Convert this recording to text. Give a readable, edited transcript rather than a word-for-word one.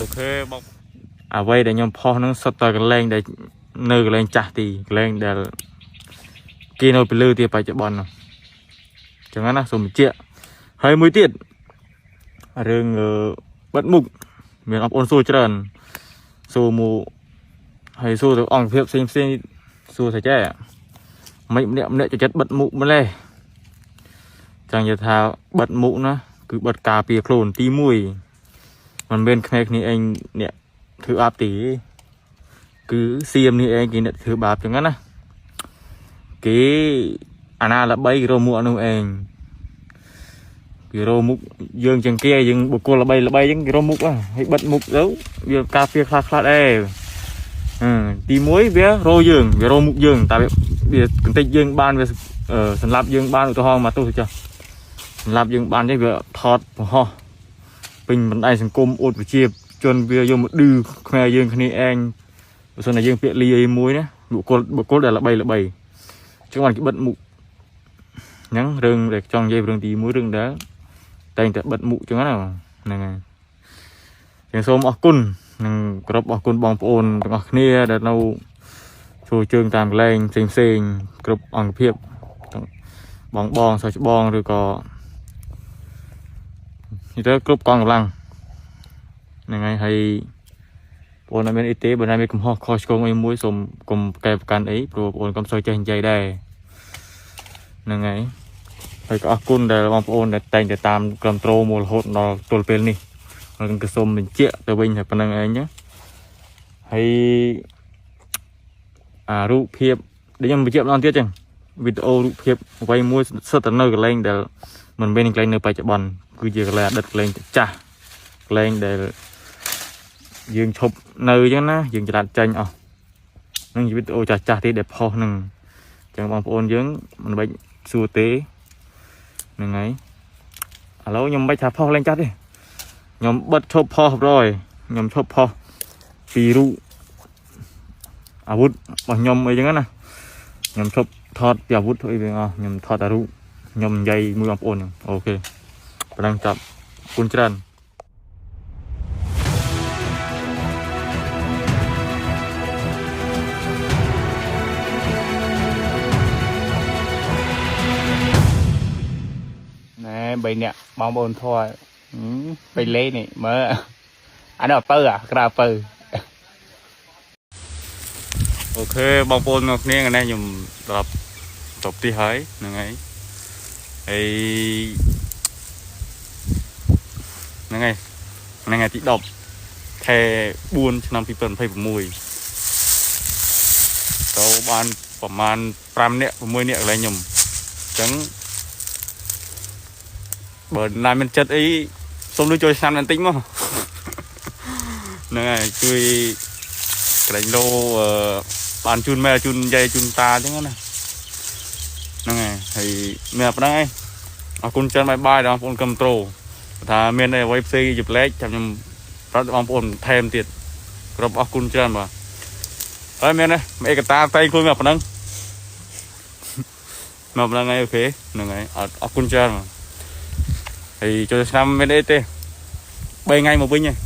OK បងអ្វីដែលខ្ញុំផុសហ្នឹងសុទ្ធតែកន្លែងដែលនៅកន្លែងចាស់ទីកន្លែងដែលគេនៅពលឺទីបច្ចុប្បន្នហ្នឹងចឹងណាសូមបញ្ជាក់ហើយមួយទៀតរឿងបិទមុខមានបងប្អូនសួរច្រើនសួរមកហើយសួរទៅអង្គភាពផ្សេងផ្សេងសួរថាចេះមិនម្នាក់ម្នាក់ចូលចិត្តបិទមុខម្លេះចង់និយាយថាបិទមុខណាគឺបិទការពារខ្លួនទី1មិនមែនខ្មែរគ្នាឯងអ្នកធ្វើបាបទេគឺសៀមនេះឯងគេអ្នកធ្វើបាបចឹងណាគេអាណាល្បីគេរកមុខអានោះឯងគេរកមុខយើងជាងគេយើងបុគ្គលល្បីល្បីចឹងគេរកមុខហើយបិទមុខទៅវាការពារខ្លះខ្លះដែរទី1វារកយើងវារកមុខយើងតែវាកន្តិចយើងបានវាសម្លាប់យើងបានឧទាហរណ៍មកទោះចុះសម្លាប់យើងបានទេវាថតបង្ហោះពេញបណ្ដាញសង្គមអួតប្រជាជនវាយកមកឌឺខ្មែរយើងគ្នាឯងបើសិនតែយើងពាក្យលីអីមួយណាបុគ្គលដែលល្បីល្បីចឹងបានគេបិទមុខហ្នឹងរឿងដែលចង់និយាយរឿងទី1រឿងដែលតែងតែបិទមុខចឹងណាហ្នឹងហើយចឹងសូមអរគុណនិងគោរពអរគុណបងប្អូនទាំងអស់គ្នាដែលនៅចូលជើងតាមកន្លែងផ្សេងផ្សេងគ្រប់អង្គភាពបងបងសិស្សច្បងឬក៏និយាយទៅគ្រប់កងកម្លាំងហ្នឹងហើយហើយបងអត់មានអីទេបើណាមានកំហុសខុសឆ្គងអីមួយសូមកុំកែប្រកាន់អីព្រោះបងកុំសូវចេះនិយាយដែរហ្នឹងហើយហើយក៏អរគុណដែលបងប្អូនដែលតែងតែតាមគ្រប់ត្រូលមករហូតដល់ទល់ពេលនេះហើយក៏សូមបញ្ជាក់ទៅវិញតែប៉ុណ្្នឹងឯងណាហើយអារូបភាពដែលខ្ញុំបញ្ជាក់ម្ដងទៀតចឹងវីដេអូរូបភាពអ្វីមួយសិតតែនៅកន្លែងដែលមិនមែនកន្លែងនៅបច្ចុប្បន្នគឺជាកន្លែងអតីតកន្លែងចាស់កន្លែងដែលយើងឈប់នៅចឹងណាយើងច្រាត់ចេញអស់នឹងវីដេអូចាស់ចាស់ទេដែលផុសនឹងចឹងបងប្អូនយើងមិនបាច់សួរទេហ្នឹងហើយឥឡូវខ្ញុំមិនបាច់ថាផុសលេងចាស់ទេខ្ញុំបិទឈប់ផុសប្រយខ្ញុំឈប់ផុសពីរូបអាវុធរបស់ខ្ញុំអីចឹងណាខ្ញុំឈប់ថតពីអាវុធធ្វើអីវិញអស់ខ្ញុំថតតែរូបខ្ញុំនិយាយមួយបងប្អូនហ្នឹង OK ប៉ុណ្ណឹងចប់អរគុណច្រើន ណែបីអ្នកបងប្អូនធွာបៃលេនេះមើលអានោះអពៅអាក្រៅអពៅ OK បងប្អូនទាំងគ្នាថ្ងៃនេះខ្ញុំត្រឡប់ទៅផ្ទះហើយហ្នឹងហើយហើយហ្នឹងហើយហ្នឹងថ្ងៃទី10ខែ4ឆ្នាំ2026ទៅបានប្រហែល5នាក់6នាក់កន្លែងខ្ញុំអញ្ចឹងបើណាមានចិត្តអីសូមលុយចូលឆ្នាំបន្តិចមកហ្នឹងហើយជួយកន្លែងលោបានជូនម៉ែជូនយាយជូនតាអញ្ចឹងណាហ្នឹងហើយហើយមានប៉ុណ្្នឹងឯងអរគុណច្រើន bye bye ដល់បងប្អូនគ្រប់ត្រូលថាមានអ្វីផ្សេងជាប្លែកចាំខ្ញុំប្រាប់បងប្អូនថែមទៀតគ្រប់អរគុណច្រើនបាទហើយមានទេឯកតាតែងខ្លួនមកប៉ុណ្្នឹងមកប៉ុណ្្នឹងហើយ OK ហ្នឹងហើយអរគុណច្រើនបាទហើយចូលឆ្នាំមានអីទេ3ថ្ងៃមកវិញហើយ